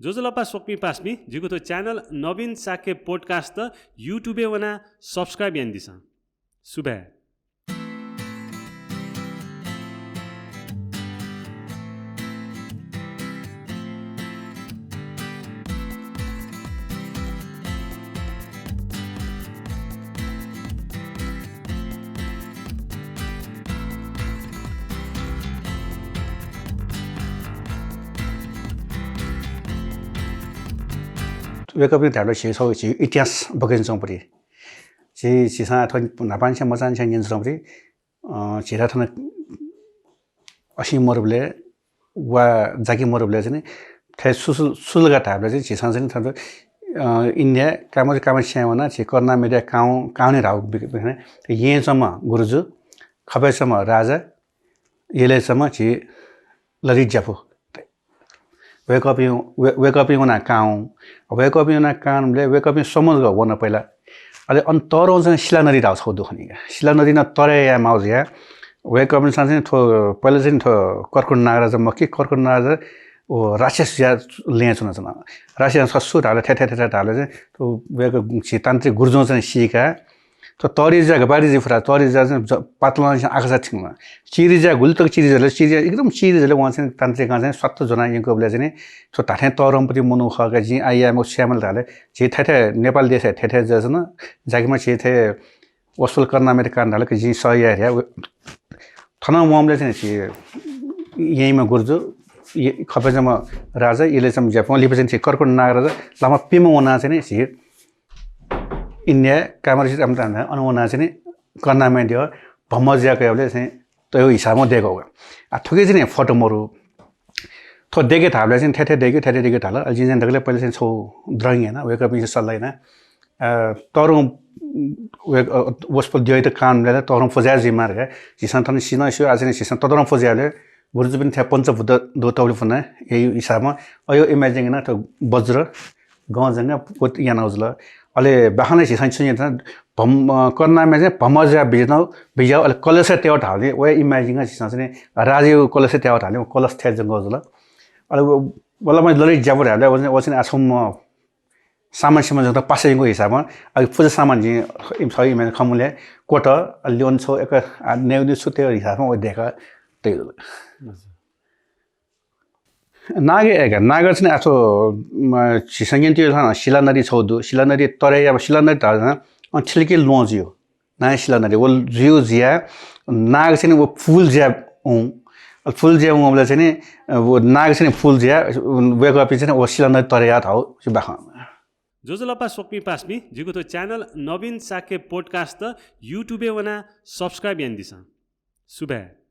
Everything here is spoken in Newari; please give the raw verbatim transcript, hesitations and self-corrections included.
ज्वजलपा स्वकुमि पासापिं, जिगु थ्व channel नवीन शाक्य podcast YouTube-य् वनाः subscribe यानादिसँ। सुभाय्। वय्कःपिं धायेबलय् झी छगू झी इतिहास बकय् च्वंपति। झी, झीसं थ्व न्हापांनिसें मचांनिसें न्यनाच्वंपति, अ, झीत थन असिं मरुबलय् वा जाकिं मरुबलय् चाहिँ नि थथे सु-, सु-, सुलगा धायेबलय् चाहिँ झीसं चाहिँ नि थन, अ, इन्डिया कामराज कामराज स्यां वनाः झी करुणामय काउ-, काउने धाउ बि-, बि-, येँय् च्वंम्ह गुरुजु, खपय् च्वंम्ह राजा, यलय् च्वंम्ह झी ललित ज्यापु। वय्कःपिं, वय्-, वय्कःपिं वनाः काउ, वय्कःपिं वनाः काउबलय् वय्कःपिं स्वम्ह जक वन पहिला। अले अन तःधं चाहिँ सिला नदी धाउ छगू दु खनी का। सिला नदी नं तरे याये माउ जुयाः वय्कःपिन्सं चाहिँ थ्व पहिला चाहिँ थ्व कर्कुट नागराजा मखु कि, कर्कुट नागराजा व राक्षस जुयाः लँय् च्वनाच्वन। राक्षस सु धाल, थथे, थथे, थथे धाल चाहिँ थ्व वय्कः झी तान्त्रिक गुरुजुं चाहिँ सीकाः थ्व तःधि जुयाः गपारि जुइ फुत, तःधि जुयाः चाहिँ ज-, पातालं चाहिँ आकाश थ्यंगु। चिरि जुयाः गुलि तक चिरि जुल, चिरि जुयाः एकदम चिरि जुल, वं चाहिँ तान्त्रिकं चाहिँ स्वात्त ज्वनाः यंकूबलय् चाहिँ नि थ्व धात्थें तःधंपति मनू खः का, जिं आः याये मखु, स्याये माल धाल। झी थथे नेपाल देशय् थथे जुयाच्वन, जाकिं झी थथे वसपोल करुणामय काउ धाल का, जिं सह याये धया। थनं वंबलय् चाहिँ नि झी येँम्ह गुरुजु, ये-, खपय् च्वंम्ह राजा, यलय् च्वंम्ह ज्यापु, लिपा चाहिँ झी कर्कुट नागराजा, लामा प्यम्ह वनाः चाहिँ नि झी इन्डिया कामराज अन वनाः चाहिँ नि करुणामय देव भम्म जुयाः कयाबलय् चाहिँ तय् हिसाबं दय्कः। आ, थुकी चाहिँ नि फोटो मरु। थ्व दय्के धाःबलय् चाहिँ थथे दय्के, थथे दय्के धाल। अले जिं चाहिँ दकलय् पहिले चाहिँ छगू drawing याना, वय्कःपिन्सं सल्लाह याना। अ, तःधं वय्क-, अ, वसपोल देवयात काउबलय् तःधं पुजा जुइमाः धकाः झीसं थन सिनं स्यू, आः चाहिँ झीसं तःधं पुजा याबलय् गुरुजुपिं थ्व पञ्चभूत दूतःबलय् पुना यय् हिसाबं अय् imagine याना थ्व वज्र गंजंगा पोत यानागु जुल। अले बाखंलय् झीसं छु याना भम-, अ, करुणामय चाहिँ भम्म जुयाः बिज्यानागु, बिज्याः अले कलश तयेगु धाःबलय् वया imagine झीसं चाहिँ राजाया कलश तयेगु धाःबलय् कलश थथे जंगु जुल। अले व, वला मा ललित ज्यापु धाःबलय् व चाहिँ, व चाहिँ आः छम्ह सामान सिमान जक पासा यंगु हिसाबं, अले पुजा सामान जिं इम-, छगू imagine खमुले कोट, अले ल्यं छगू एक, आ, नेउनि छु तयेगु हिसाबं व दय्कः तय् जुल। हजुर। नाग ए का, नाग चाहिँ नि आः थ्व, म, झीसं न्यनातयागु थन सिला नदी छगू दु, सिला नदी तरे या, सिला नदी धाःसा, अ, थिलाके ल्वहं जुइगु। नाग सिला नदी, व जुइगु जुयाः नाग चाहिँ नि व फुल जुयाः वं। अले फुल जुयाः वंबलय् चाहिँ नि, अ, व नाग चाहिँ नि फुल जुयाः, अ, वय्कःपिं चाहिँ नि व सिला नदी तरे याः धाःगु बाखं। ज्वजलपा स्वकुमि पासापिं, जिगु थ्व channel नवीन शाक्य podcast YouTube-य् वनाः subscribe यानादिसँ। सुभाय्।